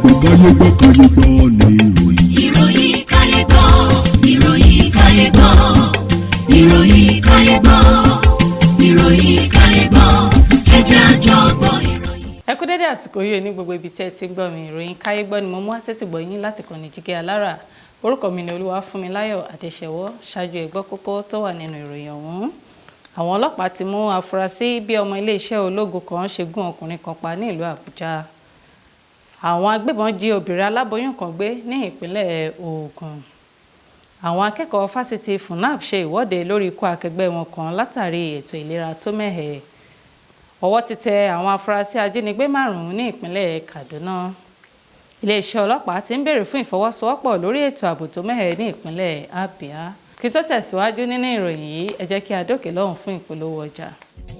Gbọ́ káyé gbọ́ káyé gbọ́ ní ìròyìn. Ìròyìn káyé gbọ́, ìròyìn káyé gbọ́, ìròyìn káyé gbọ́, ìròyìn káyé gbọ́, ẹ jẹ́ a jọ gbọ́ ìròyìn. Ẹ kú dédé àsìkò yìí ní gbogbo ibi tí ẹ ti ń gbọ́ mi. Ìròyìn káyé gbọ́ ni mo mú àṣetìgbọ́ yín láti kàn ní Jígí Alára. Orúkọ mi ni Olúwafúnmiláyọ̀ Adéṣẹwọ́. Ṣáájú, ẹ gbọ́ kókó tó wà nínú ìròyìn ọ̀hún. Àwọn ọlọ́pàá ti mú afurasí bí ọmọ iléeṣẹ́ ológun kan ṣe gún ọkùnrin kan pa ní ìlú Àbújá. Àwọn agbébọn jí obìnrin aláboyún kan gbé ní ìpínlẹ̀ Ògùn. Àwọn akẹ́kọ̀ọ́ fásitì FUNAAB ṣe ìwọ́de lórí ikú akẹgbẹ́ wọn kan látàrí ètò ìlera tó mẹ́hẹ̀. Ọwọ́ ti tẹ àwọn afurasí ajínigbé márùn-ún ní ìpínlẹ̀ Kaduna. Iléeṣẹ́ ọlọ́pàá ti ń béèrè fún ìfọwọ́sowọ́pọ̀ lórí ètò ààbò tó mẹ́hẹ̀ ní ìpínlẹ̀ Abia. Kí tó tẹ̀síwájú nínú ìròyìn yìí, ẹ jẹ́ kí a dókè lọ́hùn fún ìpolówó ọjà.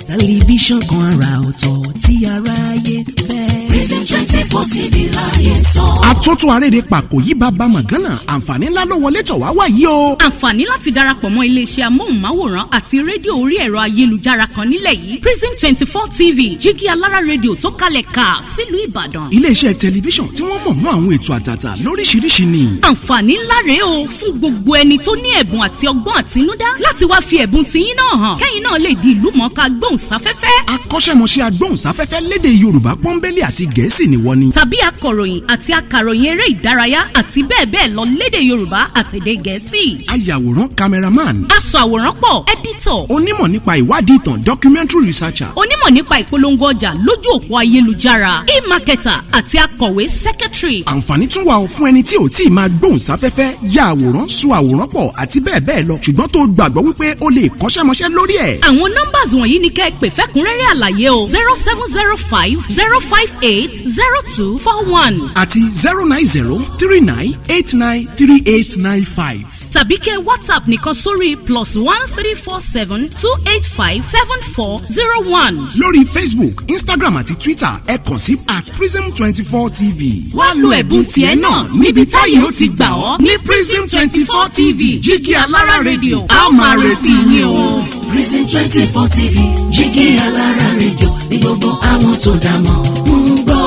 Tẹlifíṣàn kan àrà ọ̀tọ̀ tí aráyé fẹ́. Prism 24 TV láyé sọ. Àtúntò àrèrè pàkó yí bàbá mọ̀gánà, àǹfààní ńlá ló wọlé tọ̀ wá wáyé o. Àǹfààní láti darapọ̀ mọ́ iléeṣẹ́ amóhùnmáwòrán àti rédíò orí ẹ̀rọ ayélujára kan nílẹ̀ yìí, Prism 24 TV, Jígí Alára Rédíò tó kalẹ̀ ká sílùú Ìbàdàn. Iléeṣẹ́ tẹlifíṣàn tí wọ́n mọ̀ mọ́ àwọn ètò àtàtà lóríṣiríṣi ni. Àǹfààní ńlá rèé o fún gbogbo ẹni tó ní ẹ̀bùn àti ọgbọ́n àtinúdá láti wá fi ẹ̀bùn tiyín náà hàn, kẹ́yìn náà lè di ìlú mọ̀ọ́ká gbóhùnsáfẹ́fẹ́. Akọ́ṣẹ́mọṣẹ́ agbóhùnsáfẹ́fẹ́ lédè Yorùbá pọ́nbélé àti Gẹ̀ẹ́sì ni wọ́n ní. Tàbí akọ̀ròyìn àti akàròyìn eré ìdárayá àti bẹ́ẹ̀ bẹ́ẹ̀ lọ lédè Yorùbá àtèdè Gẹ̀ẹ́sì. Ayàwòrán, cameraman. Aṣọ àwòrán pọ̀, editor. Onímọ̀ nípa ìwádìí ìtàn, documentary researcher. Onímọ̀ nípa ìpolongo ọjà lójú òpó ayélujára, e-marketer, àti akọ̀wé, secretary. Àǹfààní tún wà fún ẹni tí ò tí ì máa gbóhùnsáfẹ́fẹ́, ya àwòrán, sọ àwòrán pọ̀ àti bẹ́ẹ̀ bẹ́ẹ̀ lọ, ṣùgbọ́n tó gbàgbọ́ wípé ó lè kọ́ṣẹ́mọṣẹ́ lórí ẹ̀. Àwọn numbers wọ̀nyí ni kẹ́ ẹ pè fẹ́kúnrẹ́rẹ́ àlàyé o: 07050580241 àti 09039893895. Tàbí kẹ́ WhatsApp nìkan sórí +13472857401. Lórí Facebook, Instagram àti Twitter, ẹ kàn sí @prism24tv. Wá lo ẹ̀bùn tiẹ̀ náà níbi táyé ó ti gbà ọ́ ní Prism 24 TV, Jígí Alára Rédíò. A ó máa retí yín o. Prism 24 TV, Jígí Alára Rédíò ní gbogbo àwọn tó dá mọ̀ ń gbọ́.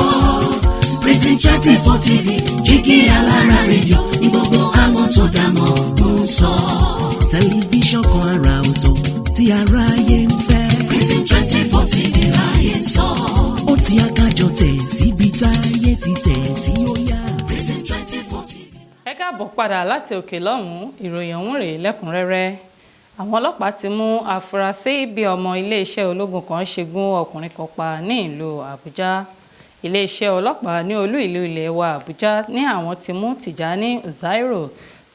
Prism 24 TV, Jígí Alára Rédíò ní gbogbo àwọn tó dá mọ̀ ń sọ. Tẹlifíṣàn kan àrà ọ̀tọ̀ tí aráyé ń fẹ́. Prism 24 TV láyé sọ. Ó ti akájọ tẹ̀ síbi táyé ti tẹ̀ sí, ó yá. Prism 24 TV. Ẹ káàbọ̀ padà láti òkè lọ́hùn-ún. Ìròyìn ọ̀hún rèé lẹ́kùnrẹ́rẹ́. Àwọn ọlọ́pàá ti mú afurasí bí ọmọ iléeṣẹ́ ológun kan ṣe gún ọkùnrin kan pa ní ìlú Àbújá. Iléeṣẹ́ ọlọ́pàá ní olú ìlú ilẹ̀ wa Àbújá ní àwọn ti mú Tìjání Uzairu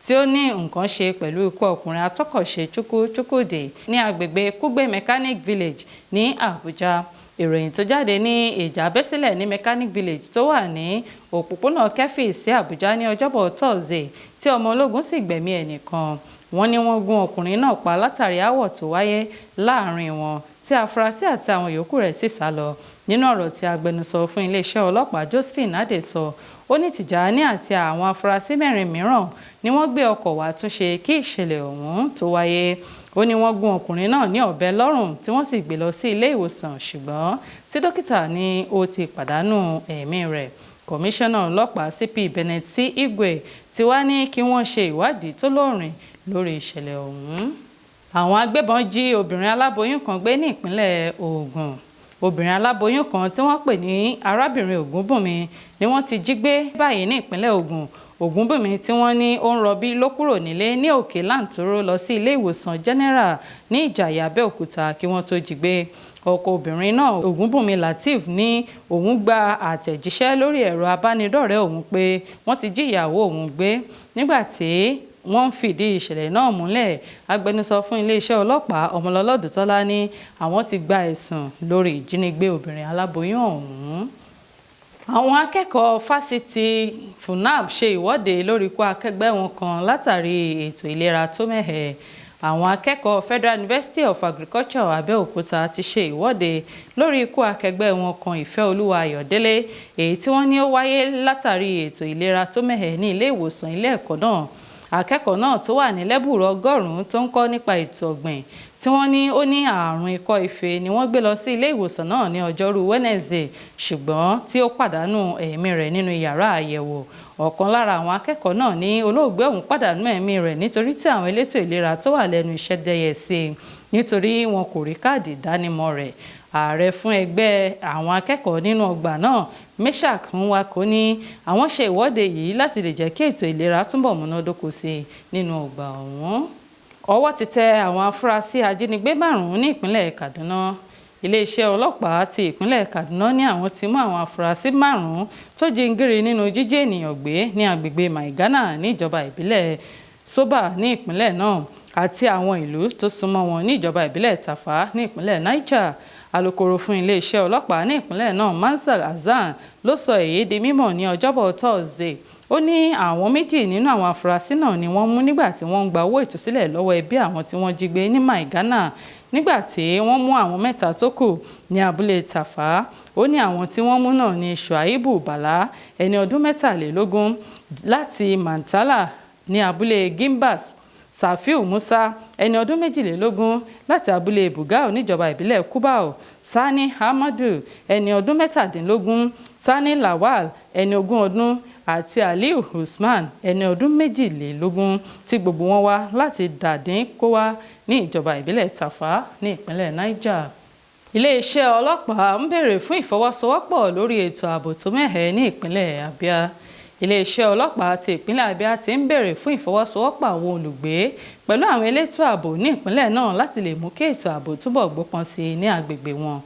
tí ó ní nǹkan ṣe pẹ̀lú ikú ọkùnrin atọ́kọ̀ṣe Chukwu Chukwudi ní agbègbè Kugbe Mechanic Village ní Àbújá. Ìròyìn tó jáde ní ìjà bẹ́ sílẹ̀ ní Mechanic Village tó wà ní òpópónà Keffi sí Àbújá ní ọjọ́bọ̀ Tọ́sídẹ̀ẹ́, tí ọmọ ológun sì gbẹ̀mí ẹnìkan. Wọ́n ní wọ́n gún ọkùnrin náà pa látàrí aáwọ̀ tó wáyé láàrin wọn, tí afurasí àti àwọn yòókù rẹ̀ sì sá lọ. Nínú ọ̀rọ̀ tí agbẹnusọ fún iléeṣẹ́ ọlọ́pàá Josephine Adeh sọ, ó ní Tìjàní àti àwọn afurasí mẹ́rin mìíràn ni wọ́n gbé ọkọ̀ wá túnṣe kí ìṣẹ̀lẹ̀ ọ̀hún tó wáyé. Ó ní wọ́n gún ọkùnrin náà ní ọ̀bẹ lọ́rùn, tí wọ́n sì gbé lọ sí ilé ìwòsàn, ṣùgbọ́n tí dókítà ní ó ti pàdánù ẹ̀mí rẹ̀. Kọmíṣánná ọlọ́pàá CP Bennett C Igwe ti wá ní kí wọ́n ṣe ìwádìí tó lóòrìn lórí ìṣẹ̀lẹ̀ ọ̀hún. Àwọn agbébọn jí obìnrin aláboyún kan gbé ní ìpínlẹ̀ Ògùn. Obìnrin aláboyún kan tí wọ́n pè ní arábìnrin Ògúnbùnmi ni wọ́n ti jí gbé báyìí ní ìpínlẹ̀ Ògùn. Ògúnbùnmi tí wọ́n ní ó ń rọbí ló kúrò nílé ní Òkè Láǹtóró lọ sí ilé ìwòsàn General ní Ìjàyè, Abẹ́òkúta, kí wọ́n tó jí gbé. Ọkọ obìnrin náà, Ògúnbùnmi Lateef, ní òun gba àtẹ̀jíṣẹ́ lórí ẹ̀rọ abánidọ́rẹ̀ẹ́ òun pé wọ́n ti jí ìyàwó òun gbé. Nígbà tí wọ́n ń fìdí ìṣẹ̀lẹ̀ náà múlẹ̀, agbẹnusọ fún iléeṣẹ́ ọlọ́pàá Ọmọlọ́lá Odùtọ́lá ní àwọn ti gba ẹ̀sùn lórí ìjínigbé obìnrin aláboyún ọ̀hún. Àwọn akẹ́kọ̀ọ́ fásitì FUNAAB ṣe ìwọ́de lórí ikú akẹgbẹ́ wọn kan látàrí ètò ìlera tó mẹ́hẹ̀. Àwọn akẹ́kọ̀ọ́ Federal University of Agriculture, Abẹ́òkúta, ti ṣe ìwọ́de lórí ikú akẹgbẹ́ wọn kan, Ìfẹ́olúwa Ayọ̀délé, èyí tí wọ́n ní ó wáyé látàrí ètò ìlera tó mẹ́hẹ̀ ní ilé ìwòsàn ilé ẹ̀kọ́ náà. Akẹ́kọ̀ọ́ náà tó wà ní lẹ́bùrú 100 tó ń kọ́ nípa ètò ọ̀gbìn tí wọ́n ní ó ní ààrùn ikọ́ ife ni wọ́n gbé lọ sí ilé ìwòsàn náà ní ọjọ́rú Wednesday, ṣùgbọ́n tí ó pàdánù ẹ̀mí rẹ̀ nínú yàrá àyẹ̀wò. Ọ̀kan lára àwọn akẹ́kọ̀ọ́ náà ní olóògbé ọ̀hún pàdánù ẹ̀mí rẹ̀ nítorí tí àwọn elétò ìlera tó wà lẹ́nu iṣẹ́ dẹ́yẹ sí i nítorí wọn kò rí káàdì ìdánimọ̀ rẹ̀. Ààrẹ fún ẹgbẹ́ àwọn akẹ́kọ̀ọ́ nínú ọgbà náà, Meshack Nwako, ní àwọn ṣe ìwọ́de yìí láti lè jẹ́ kí ètò ìlera túnbọ̀ múnádóko sí i nínú ọgbà ọ̀hún. Ọwọ́ ti tẹ àwọn afurasí ajínigbé 5 ní ìpínlẹ̀ Kaduna. Iléeṣẹ́ ọlọ́pàá ti ìpínlẹ̀ Kaduna ní àwọn ti mú àwọn afurasí 5 tó jingiri nínú jíjí ènìyàn gbé ní agbègbè Maigana ní ìjọba ìbílẹ̀ Soba ní ìpínlẹ̀ náà àti àwọn ìlú tó súnmọ́ wọn ní ìjọba ìbílẹ̀ Tafa ní ìpínlẹ̀ Niger. Alukoro fún iléeṣẹ́ ọlọ́pàá ní ìpínlẹ̀ náà, Mansur Hassan, ló sọ èyí di mímọ̀ ní Ọjọ́bọ̀ Thursday. Ó ní àwọn 2 nínú àwọn afurasí náà ni wọ́n mú nígbà tí wọ́n ń gba owó ìtúsílẹ̀ lọ́wọ́ ẹbí àwọn tí wọ́n jí gbé ní Maigana, nígbà tí wọ́n mú àwọn 3 tó kù ní abúlé Tafa. Ó ní àwọn tí wọ́n mú náà ní Shuaibu Bala, ẹni ọdún 23, láti Mantala ní abúlé Gimbas, Safiu Musa, ẹni ọdún 22, láti abúlé Bugao níjọba ìbílẹ̀ Kubau, Sani Hamadu, ẹni ọdún 17, Sani Lawal, ẹni 20 ọdún, àti Aliu Usman, ẹni ọdún 22, tí gbogbo wọn wá láti Dàdín Kówá ní ìjọba ìbílẹ̀ Tafa ní ìpínlẹ̀ Niger. Iléeṣẹ́ ọlọ́pàá ń béèrè fún ìfọwọ́sowọ́pọ̀ lórí ètò ààbò tó mẹ́hẹ̀ ní ìpínlẹ̀ Abia. Iléeṣẹ́ ọlọ́pàá ti ìpínlẹ̀ Abia ti ń béèrè fún ìfọwọ́sowọ́pọ̀ àwọn olùgbé pẹ̀lú àwọn elétò ààbò ní ìpínlẹ̀ náà láti lè mú kí ètò ààbò túbọ̀ gbópọn sí i ní agbègbè wọn.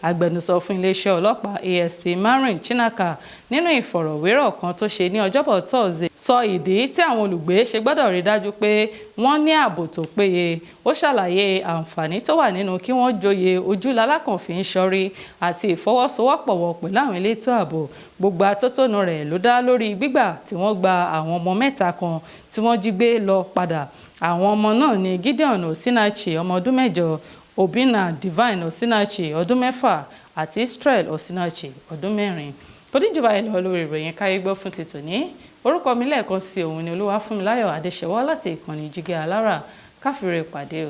Agbẹnusọ fún iléeṣẹ́ ọlọ́pàá ASP Marin Chinaka, nínú ìfọ̀rọ̀wérọ̀ kan tó ṣe ní Ọjọ́bọ̀ Thursday, sọ ìdí tí àwọn olùgbé ṣe gbọ́dọ̀ rí dájú pé wọ́n ní ààbò tó péye. Ó ṣàlàyé àǹfààní tó wà nínú kí wọ́n joyè ojúlalákànfin ṣọ́rí àti ìfọwọ́sowọ́pọ̀ wọn pẹ̀lú àwọn elétò ààbò. Gbogbo atótónu rẹ̀ ló dá lórí gbígbà tí wọ́n gba àwọn ọmọ 3 kan tí wọ́n jí gbé lọ padà. Àwọn ọmọ náà ni Gideon Osinachi, ọmọ ọdún 8, Obinna Divine Osinachi, ọdún 6, àti Israel Osinachi, ọdún 4. Kò ní jùbà ilẹ̀ olórí ìròyìn Káyé Gbọ́ fún ti tòní. Orúkọ mi lẹ́ẹ̀kan sí òun ni Olúwafúnmiláyọ̀ Adéṣẹwọ́ láti ìkànnì Jígí Alára. Káfíńrè pàdé o.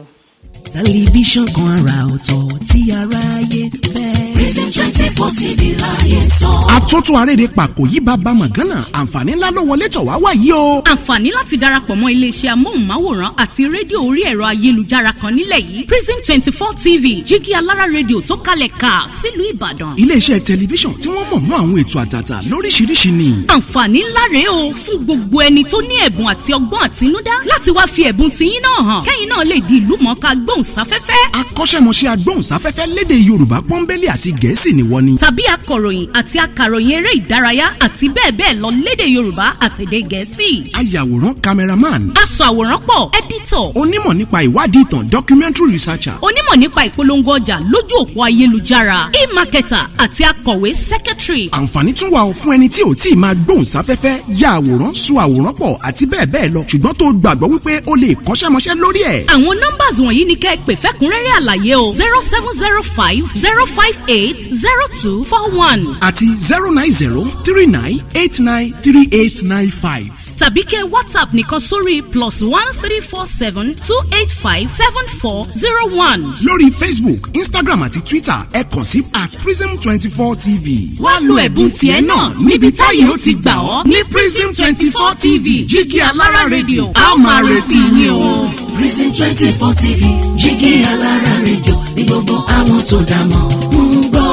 Tẹlifíṣàn kan àrà ọ̀tọ̀ tí aráyé fẹ́. Prism 24 TV láyé sọ. Àtúntò arédè pàkó yí bàbá mọ̀gánà, àǹfààní ńlá ló wọlé tọ̀ wá wá yìí o. Àǹfààní láti darapọ̀ mọ́ iléeṣẹ́ amóhùnmáwòrán àti rédíò orí ẹ̀rọ ayélujára kan nílẹ̀ yìí, Prism 24 TV, Jígí Alára rédíò tó kalẹ̀ ká sílùú Ìbàdàn. Iléeṣẹ́ tẹlifíṣàn tí wọ́n mọ̀ mọ́ àwọn ètò àtàtà lóríṣiríṣi ni. Àǹfààní ńlá rèé o fún gbogbo ẹni tó ní ẹ̀bùn àti ọgbọ́n àtinúdá láti wá fi ẹ̀bùn tiyín náà hàn, kẹ́yìn náà lè di ìlú mọ̀ọ́ká gbóhùnsáfẹ́fẹ́. Akọ́ṣẹ́mọṣẹ́ agbóhùnsáfẹ́fẹ́ lédè Yorùbá pọ́nbélé àti Gẹ̀ẹ́sì ni wọ́n ní. Tàbí akọ̀ròyìn àti akàròyìn eré ìdárayá àti bẹ́ẹ̀ bẹ́ẹ̀ lọ lédè Yorùbá àtèdè Gẹ̀ẹ́sì. Ayàwòrán, cameraman. Aṣọ àwòrán pọ̀, editor. Onímọ̀ nípa ìwádìí ìtàn, documentary researcher. Onímọ̀ nípa ìpolongo ọjà lójú òpó ayélujára, e-marketer, àti akọ̀wé, secretary. Àǹfààní tún wà fún ẹni tí ò tí ì máa gbóhùnsáfẹ́fẹ́, ya àwòrán, sọ àwòrán pọ̀ àti bẹ́ẹ̀ bẹ́ẹ̀ lọ, ṣùgbọ́n tó gbàgbọ́ wípé ó lè kọ́ṣẹ́mọṣẹ́ lórí ẹ̀. Àwọn numbers wọ̀nyí ni kẹ́ ẹ pè fẹ́kúnrẹ́rẹ́ àlàyé o: 07050580241 àti 09039893895. Tàbí kẹ́ WhatsApp nìkan sórí +13472857401. Lórí Facebook, Instagram àti Twitter, ẹ kàn sí @prism24tv. Wá lo ẹ̀bùn tiẹ̀ náà níbi táyé ó ti gbà ọ́ ní Prism 24 TV, Jígí Alára rédíò. A ó máa retí yín o. Prism 24 TV, Jígí Alára rédíò ní gbogbo àwọn tó dá mọ̀ ń gbọ́.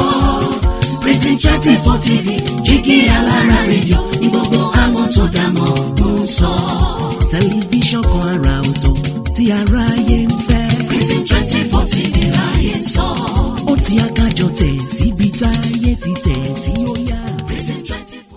Prism 24 TV, Jígí Alára rédíò ní gbogbo àwọn tó dá mọ̀ ń sọ. Tẹlifíṣàn kan àrà ọ̀tọ̀ tí aráyé ń fẹ́. Prism 24 TV láyé sọ. Ó ti akájọ tẹ̀ síbi táyé ti tẹ̀ sí ó yá. Prism 24.